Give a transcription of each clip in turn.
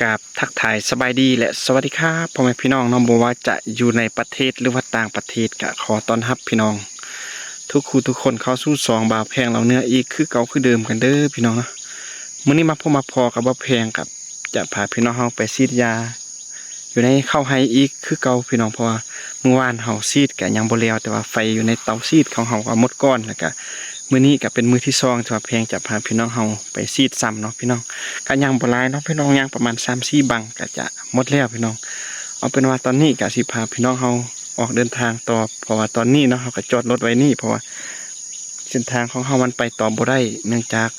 ກາບທັກທາຍສະບາຍດີ ແລະ ສະຫວັດດີຄັບ ພໍ່ແມ່ພີ່ນ້ອງເນາະ, ບໍ່ວ່າຈະຢູ່ໃນປະເທດ ຫຼືວ່າຕ່າງປະເທດ ກະຂໍຕ້ອນຮັບພີ່ນ້ອງທຸກຜູ້ທຸກຄົນເຂົ້າສູ່ຊ່ອງບ່າວແພງລາວເໜືອອີກຄືເກົ່າຄືເດີມກັນເດີພີ່ນ້ອງເນາະ. ມື້ນີ້ມາພົບມາພໍ້ກັບບ່າວແພງ ກັບຈະພາພີ່ນ້ອງເຮົາໄປສີດຢາ ຢູ່ໃນເຂົ້າໄຮ່ອີກຄືເກົ່າພີ່ນ້ອງ, ເພາະວ່າມື້ວານເຮົາສີດກະຍັງບໍ່ແລ້ວ, ແຕ່ວ່າໄຟຢູ່ໃນເຕົາສີດຂອງເຮົາກໍໝົດກ່ອນ, ແລ້ວກະມື້ນີ້ກະເປັນມື້ທີສອງທີ່ວ່າແພງຈະພາພີ່ນ້ອງເຮົາໄປສີດຊ້ຳເນາະພີ່ນ້ອງ. ກະຍັງບໍ່ຫຼາຍເນາະພີ່ນ້ອງ, ຍັງປະມານສາມສີ່ບັງກະຈະໝົດແລ້ວພີ່ນ້ອງ. ເອົາເປັນວ່າຕອນນີ້ກະຊິພາພີ່ນ້ອງເຮົາອອກເດີນທາງຕໍ່, ເພາະວ່າຕອນນີ້ເນາະ ເຮົາກະຈອດລົດໄວ້ນີ້, ເພາະວ່າເສັ້ນທາງຂອງເຮົາມັນໄປຕໍ່ບໍ່ໄດ້ ເນື່ອງຈາກ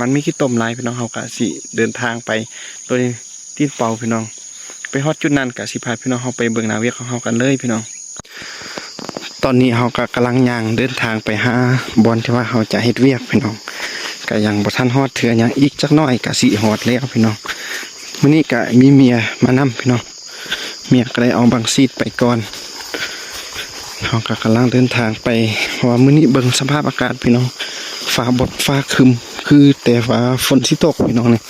ມັນມີຂີ້ຕົມຫຼາຍພີ່ນ້ອງ, ເຮົາກະຊິເດີນທາງໄປໂດຍຕີນເປົ່າພີ່ນ້ອງ. ໄປຮອດຈຸດນັ້ນກະຊິພາພີ່ນ້ອງເຮົາໄປເບິ່ງໜ້າວຽກຂອງເຮົາກັນເລີຍພີ່ນ້ອງ. ຕອນນີ້ເຮົາກະກຳລັງຍ່າງເດີນທາງໄປຫາບ່ອນທີ່ວ່າເຮົາຈະເຮັດວຽກພີ່ນ້ອງ, ກະຍັງບໍ່ທັນຮອດເທື່ອ, ຍັງອີກຈັກໜ້ອຍກະຊິຮອດແລ້ວພີ່ນ້ອງ. ມື້ນີ້ກະມີເມຍມານຳພີ່ນ້ອງ. ເມຍກໍໄດ້ເອົາບັງຊີດໄປກ່ອນ. ເຮົາກໍກຳລັງເດີນທາງໄປ, ເພາະວ່າມື້ນີ້ເບິ່ງສະພາບອາກາດພີ່ນ້ອງ, ຟ້າບົດຟ້າຄຶ້ມ ຄືແຕ່ວ່າຝົນຊິຕົກພີ່ນ້ອງນີ້.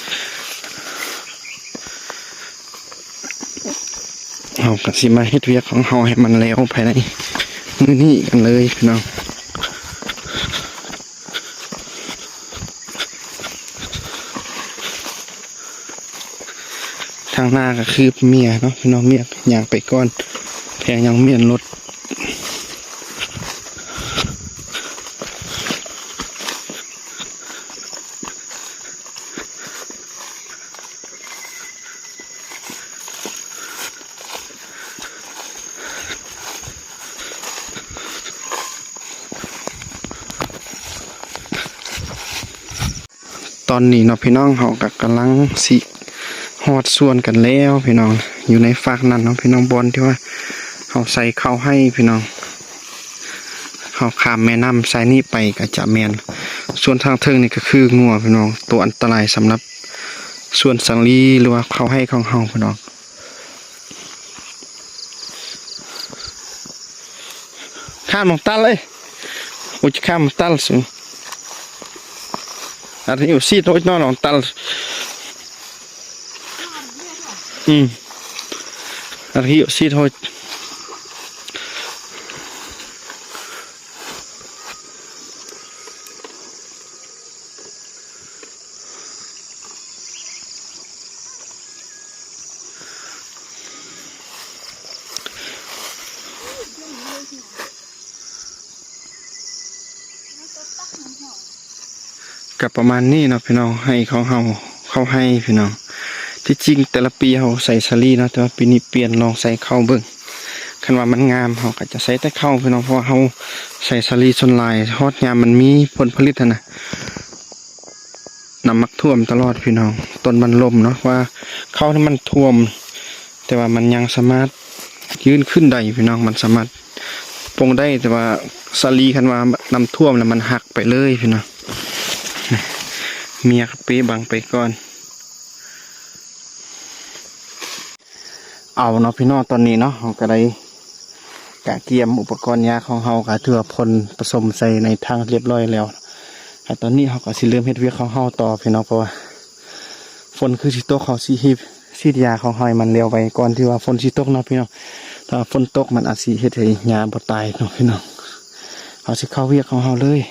ເຮົາກໍຊິມາເຮັດວຽກຂອງເຮົາໃຫ້ມັນແລ້ວພາຍໃນມື້ນີ້ກັນເລີຍພີ່ນ້ອງ. ທາງໜ້າກໍຄືເມຍເນາະພີ່ນ້ອງ, ເມຍຍ່າງໄປກ່ອນ, ແພງຍັງມ້ຽນລົດ. ຕອນນີ້ເນາະພີ່ນ້ອງ, ເຮົາກໍກຳລັງຊິຮອດສວນກັນແລ້ວພີ່ນ້ອງ, ຢູ່ໃນຟາກນັ້ນເນາະພີ່ນ້ອງ, ບ່ອນທີ່ວ່າເຮົາໃສ່ເຂົ້າໄຮ່ພີ່ນ້ອງ. ເຮົາຂ້າມແມ່ນ້ຳສາຍນີ້ໄປກໍຈະແມ່ນສວນທາງເທິງນີ້, ກໍຄືງົວພີ່ນ້ອງ, ຕົວອັນຕະລາຍສຳລັບສວນສາລີ ຫຼືວ່າເຂົ້າໄຮ່ຂອງເຮົາພີ່ນ້ອງ. ຂ້າມໜອງຕັນເລີຍ, ໂອຈະຂ້າມໜອງຕັນຊິ, ອາທິໂອຊີໂຕຍນອນໜອງຕັນ. ອືມ ອາທິໂອຊີໂຕຍ. ກໍປະມານນີ້ເນາະພີ່ນ້ອງ, ໄຮ່ຂອງເຮົາ ເຂົ້າໄຮ່ພີ່ນ້ອງ. ທີ່ຈິງແຕ່ລະປີເຮົາໃສ່ສາລີເນາະ, ແຕ່ວ່າປີນີ້ປ່ຽນລອງໃສ່ເຂົ້າເບິ່ງ. ຄັນວ່າມັນງາມ ເຮົາກໍຈະໃສ່ແຕ່ເຂົ້າພີ່ນ້ອງ, ເພາະວ່າເຮົາໃສ່ສາລີສ່ວນຫຼາຍ ຮອດຍາມມັນມີຜົນຜະລິດຫັ້ນນະ ນ້ຳມັກຖ້ວມຕະຫຼອດພີ່ນ້ອງ. ຕົ້ນມັນລົ້ມເນາະ, ວ່າເຂົ້ານີ້ມັນຖ້ວມ ແຕ່ວ່າມັນຍັງສາມາດຢືນຂຶ້ນໄດ້ພີ່ນ້ອງ, ມັນສາມາດປົງໄດ້, ແຕ່ວ່າສາລີຄັນວ່ານ້ຳຖ້ວມແລ້ວມັນຫັກໄປເລີຍພີ່ນ້ອງ. ເມຍກໍເປບັງໄປກ່ອນ. ເອົາເນາະພີ່ນ້ອງ, ຕອນນີ້ເນາະ ເຮົາກໍໄດ້ກະກຽມອຸປະກອນຫຍ້າຂອງເຮົາ ກໍຖືວ່າພົ່ນປະສົມໃສ່ໃນຖັງຮຽບຮ້ອຍແລ້ວ. ແລະຕອນນີ້ເຮົາກໍຊິເລີ່ມເຮັດວຽກຂອງເຮົາຕໍ່ພີ່ນ້ອງ, ເພາະວ່າຝົນຄືຊິຕົກ, ເຮົາຊິຮີບສີດຢາຂອງເຮົາໃຫ້ມັນແລ້ວໄວກ່ອນທີ່ວ່າຝົນຊິຕົກເນາະພີ່ນ້ອງ. ຖ້າຝົນຕົກມັນອາດຊິເຮັດໃຫ້ຫຍ້າບໍ່ຕາຍເນາະພີ່ນ້ອງ. ເຮົາຊິເຂົ້າວຽກຂອງເຮົາເລີຍ.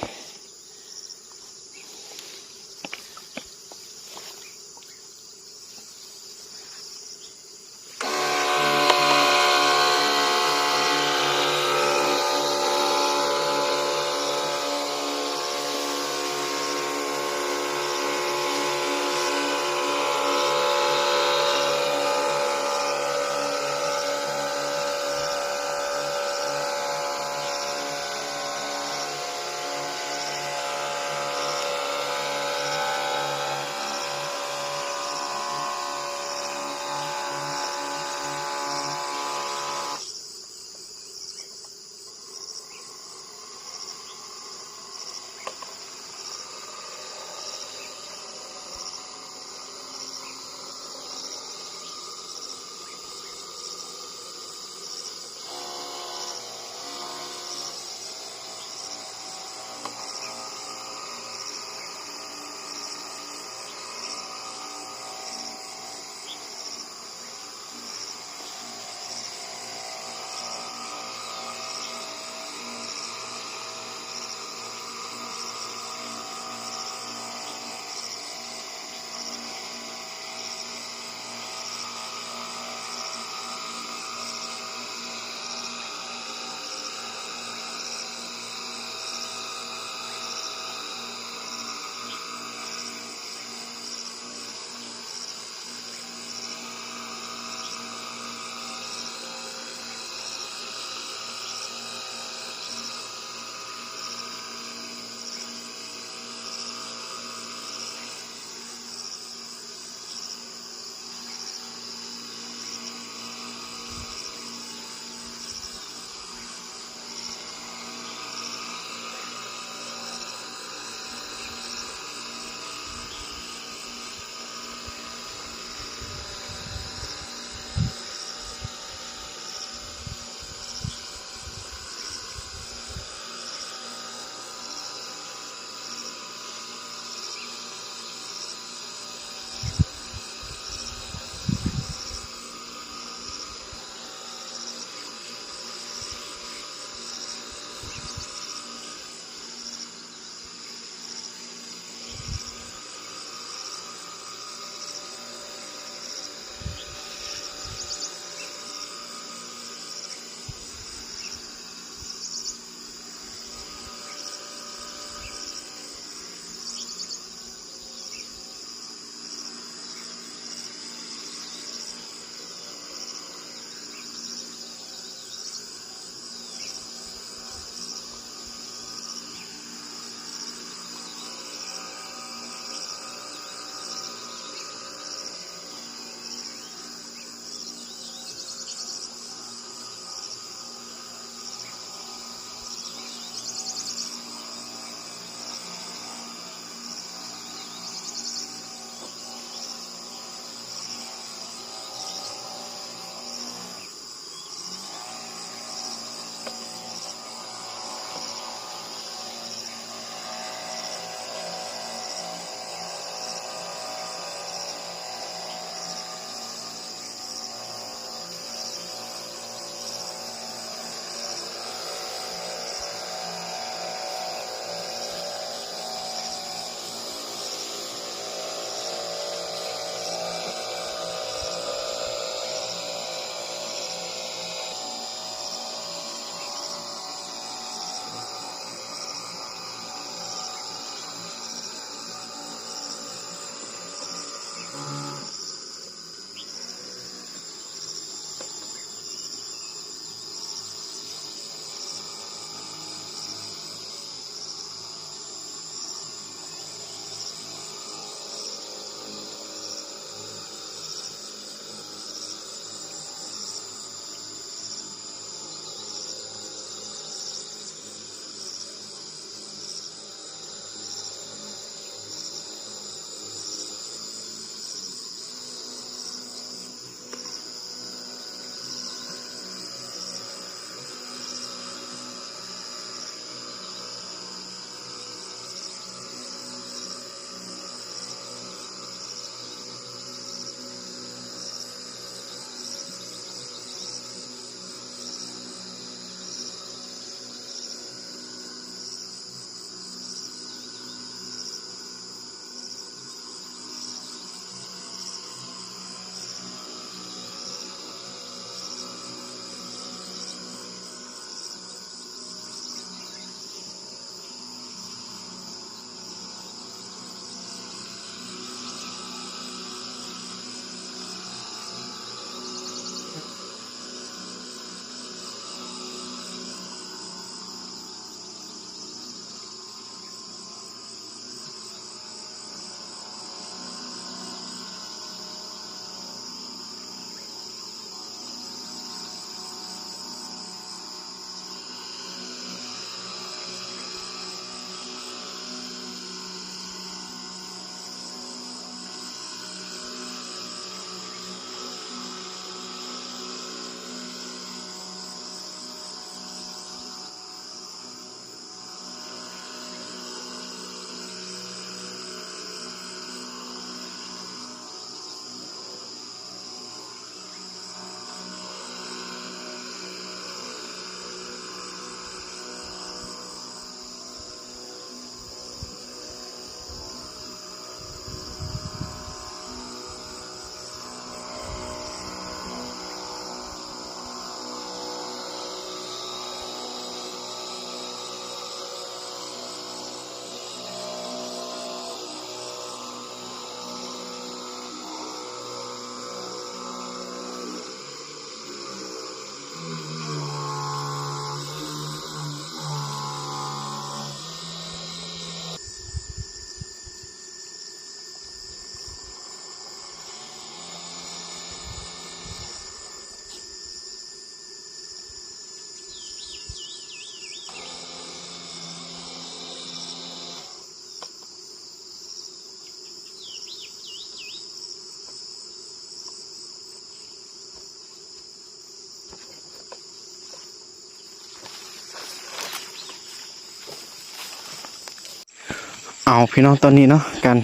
ເອົາ ພີ່ນ້ອງ ຕອນນີ້ເນາະ ການ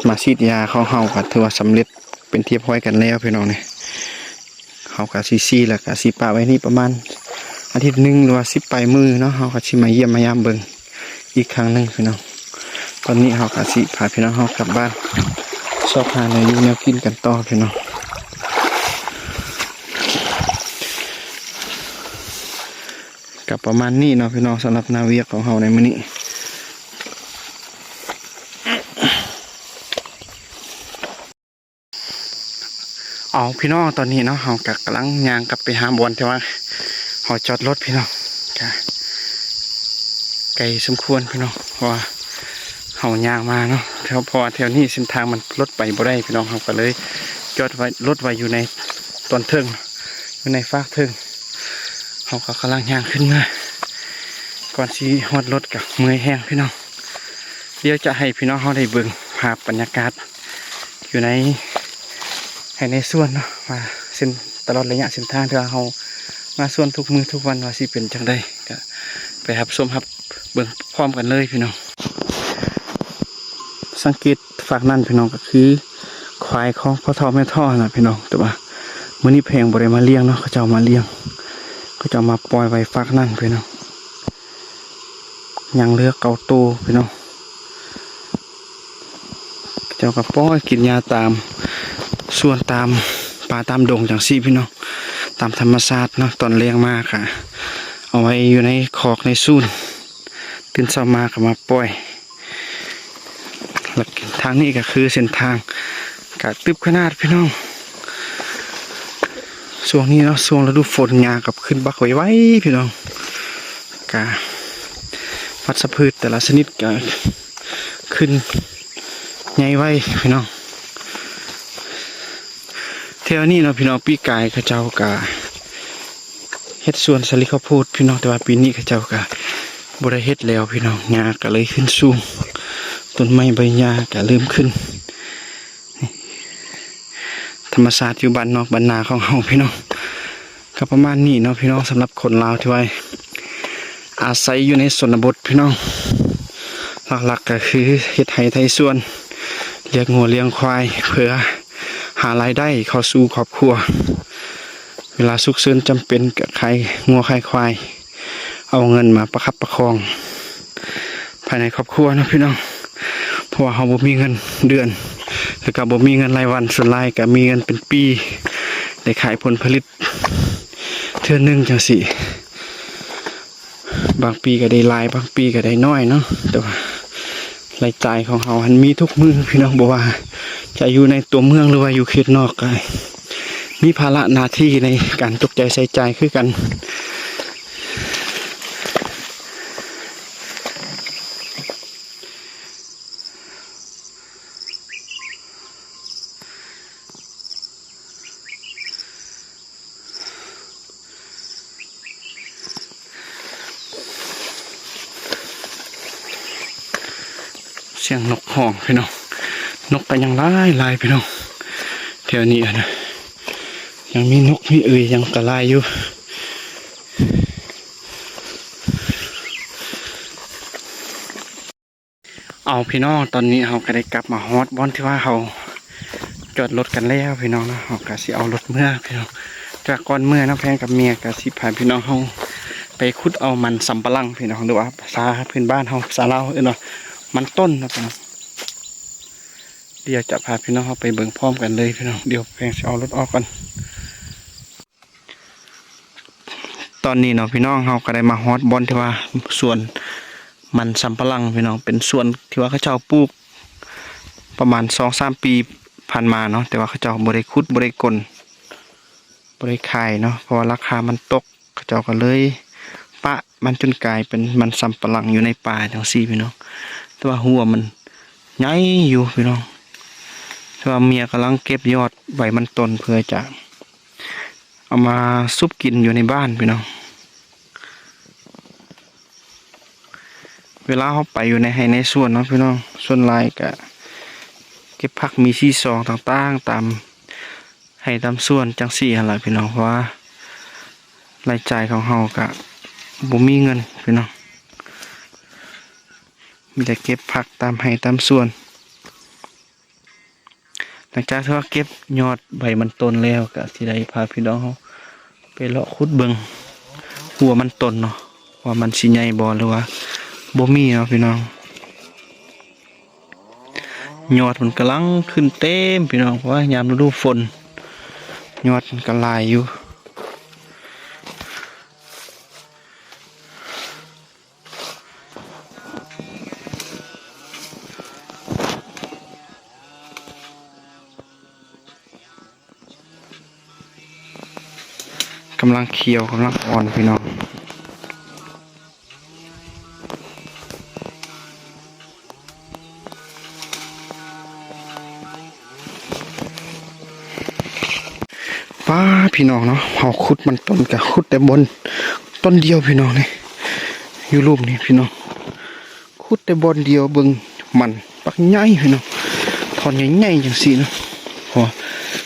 ມາສີດຢາຂອງເຮົາກໍຖືວ່າສຳເລັດເປັນທີ່ຮຽບຮ້ອຍກັນແລ້ວ ພີ່ນ້ອງ. ນີ້ເຮົາກໍຊິສີດ ແລ້ວກໍຊິປະໄວ້ນີ້ປະມານອາທິດໜຶ່ງ ຫຼືວ່າສິບປາຍມື້ເນາະ ເຮົາກໍຊິມາຢ້ຽມມາຢາມເບິ່ງອີກຄັ້ງໜຶ່ງ ພີ່ນ້ອງ. ຕອນນີ້ເຮົາກໍຊິພາພີ່ນ້ອງເຮົາກັບບ້ານ ຊອກຫາແນວຢູ່ແນວກິນກັນຕໍ່ ພີ່ນ້ອງ. ກໍປະມານນີ້ເນາະ ພີ່ນ້ອງ ສຳລັບໜ້າວຽກຂອງເຮົາໃນມື້ນີ້. ເອົາ ພີ່ນ້ອງ ຕອນນີ້ເນາະ ເຮົາກໍກຳລັງຍ່າງກັບໄປຫາບ່ອນທີ່ວ່າເຮົາຈອດລົດ ພີ່ນ້ອງ. ກະໄກສົມຄວນ ພີ່ນ້ອງ ເພາະວ່າເຮົາຍ່າງມາເນາະ ເພາະວ່າແຖວນີ້ເສັ້ນທາງມັນລົດໄປບໍ່ໄດ້ ພີ່ນ້ອງ. ເຮົາກໍເລີຍຈອດໄວ້ ລົດໄວ້ຢູ່ໃນຕອນເທິງ ຢູ່ໃນຟາກເທິງ. ເຮົາກໍກຳລັງຍ່າງຂຶ້ນເມືອ ກ່ອນຊິຮອດລົດກໍເມື່ອຍແຮງ ພີ່ນ້ອງ. ດຽວຈະໃຫ້ພີ່ນ້ອງເຮົາໄດ້ເບິ່ງພາບບັນຍາກາດຢູ່ໃນ ໃຫ້ໃນສວນເນາະ ວ່າເສັ້ນ ຕະຫຼອດໄລຍະເສັ້ນທາງທີ່ວ່າເຮົາມາສວນທຸກມື້ທຸກວັນວ່າຊິເປັນຈັ່ງໃດ ກໍໄປຮັບຊົມຮັບເບິ່ງພ້ອມກັນເລີຍ ພີ່ນ້ອງ. ສັງເກດຟາກນັ້ນ ພີ່ນ້ອງ ກໍຄືຄວາຍຂອງພໍ່ເຖົ້າແມ່ເຖົ້າຫັ້ນນະ ພີ່ນ້ອງ. ແຕ່ວ່າມື້ນີ້ເພິ່ນບໍ່ໄດ້ມາລ້ຽງເນາະ ເຂົາເຈົ້າມາລ້ຽງ ເຂົາເຈົ້າມາປ່ອຍໄວ້ຟາກນັ້ນ ພີ່ນ້ອງ. ຍັງເຫຼືອເກົ້າໂຕ ພີ່ນ້ອງ. ເຂົາເຈົ້າກໍປ່ອຍກິນຫຍ້າຕາມສວນ ຕາມປ່າຕາມດົງຈັ່ງຊີ້ ພີ່ນ້ອງ ຕາມທຳມະຊາດເນາະ. ຕອນແລງມາກໍເອົາໄວ້ຢູ່ໃນຄອກໃນສູນ ຕື່ນເຊົ້າມາກໍມາປ່ອຍ. ແລ້ວທາງນີ້ກໍຄືເສັ້ນທາງກະຕຶບຂະໜາດ ພີ່ນ້ອງ. ຊ່ວງນີ້ເນາະ ຊ່ວງລະດູຝົນ ຫຍ້າກໍຂຶ້ນບັກໄວໆ ພີ່ນ້ອງ. ກະວັດຊະພືດແຕ່ລະຊະນິດກະຂຶ້ນໃຫຍ່ໄວ ພີ່ນ້ອງ. ແຖວນີ້ເນາະ ພີ່ນ້ອງ ປີກາຍເຂົາເຈົ້າກະເຮັດສວນສາລີເຂົ້າໂພດ ພີ່ນ້ອງ ແຕ່ວ່າປີນີ້ເຂົາເຈົ້າກະບໍ່ໄດ້ເຮັດແລ້ວ ພີ່ນ້ອງ. ຫຍ້າກະເລີຍຂຶ້ນສູງ ຕົ້ນໄມ້ໃບຫຍ້າກະເລີ່ມຂຶ້ນ. ທຳມະຊາດຢູ່ບ້ານນອກບ້ານນາຂອງເຮົາ ພີ່ນ້ອງ. ກໍປະມານນີ້ເນາະ ພີ່ນ້ອງ ສຳລັບຄົນລາວທີ່ວ່າອາໄສຢູ່ໃນຊົນນະບົດ ພີ່ນ້ອງ. ຫຼັກໆກໍຄືເຮັດໄຮ່ໄຖສວນ ລ້ຽງງົວລ້ຽງຄວາຍ ເພື່ອຫາລາຍໄດ້ເຂົ້າສູ່ຄອບຄົວ. ເວລາສຸກເສີນຈຳເປັນກໍຂາຍງົວຂາຍຄວາຍ ເອົາເງິນມາປະຄັບປະຄອງພາຍໃນຄອບຄົວເນາະ ພີ່ນ້ອງ. ເພາະວ່າເຮົາບໍ່ມີເງິນເດືອນ ແລ້ວກໍບໍ່ມີເງິນລາຍວັນ ສ່ວນຫຼາຍກໍມີເງິນເປັນປີ ໄດ້ຂາຍຜົນຜະລິດເທື່ອໜຶ່ງຈັ່ງຊີ້. ບາງປີກໍໄດ້ຫຼາຍ ບາງປີກໍໄດ້ໜ້ອຍເນາະ ແຕ່ວ່າລາຍຈ່າຍຂອງເຮົາຫັ້ນມີທຸກມື້ ພີ່ນ້ອງ. ບໍ່ວ່າຈະຢູ່ໃນຕົວເມືອງ ຫຼືວ່າຢູ່ເຂດນອກ ກໍມີພາລະໜ້າທີ່ໃນການຕົກໃຈໃສ່ຈ່າຍຄືກັນ. ສຽງນົກຮ້ອງ ພີ່ນ້ອງ ນົກກໍຍັງຫຼາຍໆ ພີ່ນ້ອງ. ແຖວນີ້ຫັ້ນນະ ຍັງມີນົກມີເອີ່ຍຫຍັງກໍຫຼາຍຢູ່. ເອົາ ພີ່ນ້ອງ ຕອນນີ້ເຮົາກໍໄດ້ກັບມາຮອດບ່ອນທີ່ວ່າເຮົາຈອດລົດກັນແລ້ວ ພີ່ນ້ອງເນາະ. ເຮົາກໍຊິເອົາລົດເມືອ ພີ່ນ້ອງ. ຈາກກ່ອນເມືອເນາະ ແພງກັບເມຍກໍຊິພາພີ່ນ້ອງເຮົາໄປຂຸດເອົາມັນສຳປະຫຼັງ ພີ່ນ້ອງ ຫຼືວ່າພາສາພື້ນບ້ານເຮົາ ພາສາລາວເອີ້ນວ່າມັນຕົ້ນເນາະ ພີ່ນ້ອງ. ດຽວຈະພາພີ່ນ້ອງເຮົາໄປເບິ່ງພ້ອມກັນເລີຍ ພີ່ນ້ອງ. ດຽວແພງຊິເອົາລົດອອກກ່ອນ. ຕອນນີ້ເນາະ ພີ່ນ້ອງ ເຮົາກໍໄດ້ມາຮອດບ່ອນທີ່ວ່າສວນມັນສຳປະຫຼັງ ພີ່ນ້ອງ. ເປັນສວນທີ່ວ່າເຂົາເຈົ້າປູກປະມານສອງສາມປີຜ່ານມາເນາະ ແຕ່ວ່າເຂົາເຈົ້າບໍ່ໄດ້ຂຸດ ບໍ່ໄດ້ກົນ ບໍ່ໄດ້ຂາຍເນາະ ເພາະວ່າລາຄາມັນຕົກ. ເຂົາເຈົ້າກໍເລີຍປະມັນຈົນກາຍເປັນມັນສຳປະຫຼັງຢູ່ໃນປ່າຈັ່ງຊີ້ ພີ່ນ້ອງ. ແຕ່ວ່າຫົວມັນໃຫຍ່ຢູ່ ພີ່ນ້ອງ. ແຕ່ວ່າເມຍກຳລັງເກັບຍອດໃບມັນຕົ້ນ ເພື່ອຈະເອົາມາຊຸບກິນຢູ່ໃນບ້ານ ພີ່ນ້ອງ. ເວລາເຮົາໄປຢູ່ໃນໄຮ່ໃນສວນເນາະ ພີ່ນ້ອງ ສ່ວນຫຼາຍກະເກັບຜັກມີສີຊອງຕ່າງໆ ຕາມໄຮ່ຕາມສວນຈັ່ງຊີ້ຫັ້ນລະ ພີ່ນ້ອງ. ເພາະວ່າລາຍຈ່າຍຂອງເຮົາກະບໍ່ມີເງິນ ພີ່ນ້ອງ. ມີແຕ່ເກັບຜັກຕາມໄຮ່ຕາມສວນ. ຫຼັງຈາກທີ່ວ່າເກັບຍອດໃບມັນຕົ້ນແລ້ວ ກໍຊິໄດ້ພາພີ່ນ້ອງເຮົາໄປເລາະຂຸດເບິ່ງຫົວມັນຕົ້ນເນາະ ວ່າມັນຊິໃຫຍ່ບໍ່ ຫຼືວ່າບໍ່ມີເນາະພີ່ນ້ອງ. ຍອດມັນກຳລັງຂຶ້ນເຕັມພີ່ນ້ອງ ເພາະວ່າຍາມລະດູຝົນ ຍອດມັນກໍຫຼາຍຢູ່. ກຳລັງຂຽວ ກຳລັງອ່ອນພີ່ນ້ອງ. ປ້າ ພີ່ນ້ອງເນາະ ເຮົາຂຸດມັນຕົ້ນກະຂຸດແຕ່ບ່ອນຕົ້ນດຽວພີ່ນ້ອງນີ້ ຢູ່ລຸ່ມນີ້ພີ່ນ້ອງ ຂຸດແຕ່ບ່ອນດຽວ. ເບິ່ງມັນບັກໃຫຍ່ພີ່ນ້ອງ ທ່ອນໃຫຍ່ໆ ຈັ່ງຊີ້ເນາະ ເພາະວ່າ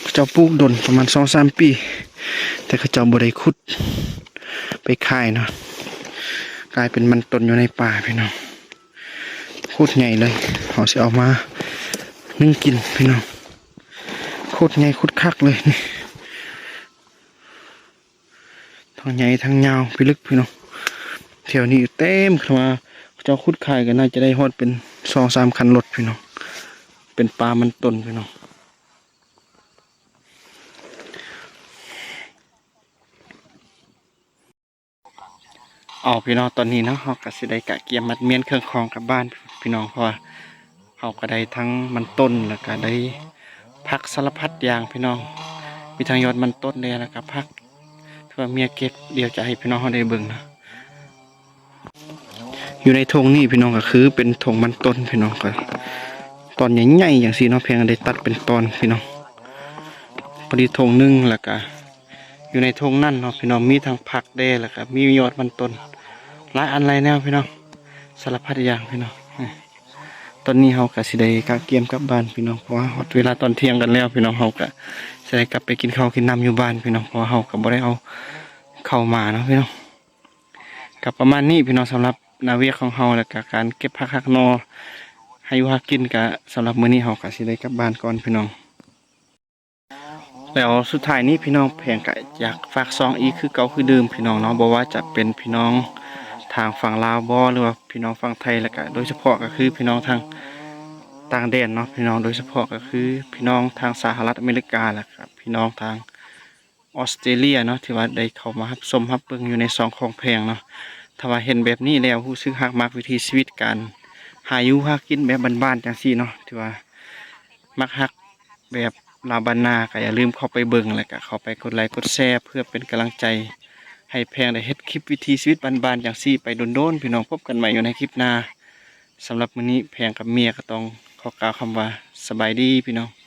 ເຂົາເຈົ້າປູກດົນປະມານສອງສາມປີ ແຕ່ເຂົາເຈົ້າບໍ່ໄດ້ຂຸດໄປຂາຍເນາະ ກາຍເປັນມັນຕົ້ນຢູ່ໃນປ່າພີ່ນ້ອງ. ໂຄດໃຫຍ່ເລີຍ ເຮົາຊິເອົາມາໜຶ້ງກິນພີ່ນ້ອງ. ໂຄດໃຫຍ່ໂຄດຄັກເລີຍນີ້ ທັງໃຫຍ່ທັງຍາວພິລຶກພີ່ນ້ອງ. ແຖວນີ້ເຕັມ ຄັນວ່າເຂົາເຈົ້າຂຸດຂາຍກໍໜ້າຈະໄດ້ຮອດເປັນສອງສາມຄັນລົດພີ່ນ້ອງ ເປັນປ່າມັນຕົ້ນພີ່ນ້ອງ. ເອົາ ພີ່ນ້ອງ ຕອນນີ້ເນາະ ເຮົາກໍຊິໄດ້ກະກຽມມັດມ້ຽນເຄື່ອງຂອງກັບບ້ານພີ່ນ້ອງ ເພາະວ່າເຮົາກໍໄດ້ທັງມັນຕົ້ນ ແລ້ວກໍໄດ້ຜັກສາລະພັດຢ່າງພີ່ນ້ອງ ມີທັງຍອດມັນຕົ້ນແດ່ ແລ້ວກໍຜັກທີ່ວ່າເມຍເກັບ ດຽວຈະໃຫ້ພີ່ນ້ອງເຮົາໄດ້ເບິ່ງເນາະ. ຢູ່ໃນທົ່ງນີ້ພີ່ນ້ອງ ກໍຄືເປັນທົ່ງມັນຕົ້ນພີ່ນ້ອງ ກໍຕອນໃຫຍ່ໆ ຈັ່ງຊີ້ເນາະ ແພງໄດ້ຕັດເປັນຕອນພີ່ນ້ອງ ພໍດີທົ່ງໜຶ່ງ ແລ້ວກໍ ຢູ່ໃນທົ່ງນັ້ນເນາະພີ່ນ້ອງ ມີທັງຜັກແດ່ ແລ້ວກໍມີຍອດມັນຕົ້ນ ຫຼາຍອັນຫຼາຍແນວພີ່ນ້ອງ ສາລະພັດຢ່າງພີ່ນ້ອງ. ຕອນນີ້ເຮົາກໍຊິໄດ້ກະກຽມກັບບ້ານພີ່ນ້ອງ ເພາະວ່າຮອດເວລາຕອນທ່ຽງກັນແລ້ວພີ່ນ້ອງ ເຮົາກໍຊິໄດ້ກັບໄປກິນເຂົ້າກິນນ້ຳຢູ່ບ້ານພີ່ນ້ອງ ເພາະວ່າເຮົາກໍບໍ່ໄດ້ເອົາເຂົ້າມາເນາະພີ່ນ້ອງ. ກໍປະມານນີ້ພີ່ນ້ອງ ສຳລັບໜ້າວຽກຂອງເຮົາ ແລ້ວກໍການເກັບຜັກຫັກໜໍ່ ຫາຢູ່ຫາກິນ ກໍສຳລັບມື້ນີ້ເຮົາກໍຊິໄດ້ກັບບ້ານກ່ອນພີ່ນ້ອງ. ແລ້ວສຸດທ້າຍນີ້ພີ່ນ້ອງ ແພງກະຢາກຝາກຊ່ອງອີກຄືເກົ່າຄືເດີມພີ່ນ້ອງເນາະ ບໍ່ວ່າຈະເປັນພີ່ນ້ອງທາງຝັ່ງລາວບໍ ຫຼືວ່າພີ່ນ້ອງຝັ່ງໄທ ແລ້ວກະໂດຍສະເພາະກໍຄືພີ່ນ້ອງທາງຕ່າງແດນເນາະພີ່ນ້ອງ ໂດຍສະເພາະກໍຄືພີ່ນ້ອງທາງສະຫະລັດອາເມລິກາ ແລ້ວກະພີ່ນ້ອງທາງ ອອສເຕຣເລຍເນາະ ທີ່ວ່າໄດ້ເຂົ້າມາຮັບຊົມຮັບເບິ່ງຢູ່ໃນຊ່ອງຂອງແພງເນາະ. ຖ້າວ່າເຫັນແບບນີ້ແລ້ວຮູ້ສຶກຮັກມັກວິຖີຊີວິດການຫາຢູ່ຫາກິນແບບບ້ານໆ ຈັ່ງຊີ້ເນາະ ທີ່ວ່າມັກຮັກແບບລາວບ້ານນາ ກໍຢ່າລືມເຂົ້າໄປເບິ່ງ ແລ້ວກໍເຂົ້າໄປກົດໄລກົດແຊ ເພື່ອເປັນກຳລັງໃຈໃຫ້ແພງໄດ້ເຮັດຄລິບວິຖີຊີວິດບ້ານໆ ຈັ່ງຊີ້ໄປດົນໆ ພີ່ນ້ອງ. ພົບກັນໃໝ່ຢູ່ໃນຄລິບໜ້າ. ສຳລັບມື້ນີ້ແພງກັບເມຍກໍຕ້ອງຂໍກ່າວຄຳວ່າ ສະບາຍດີພີ່ນ້ອງ.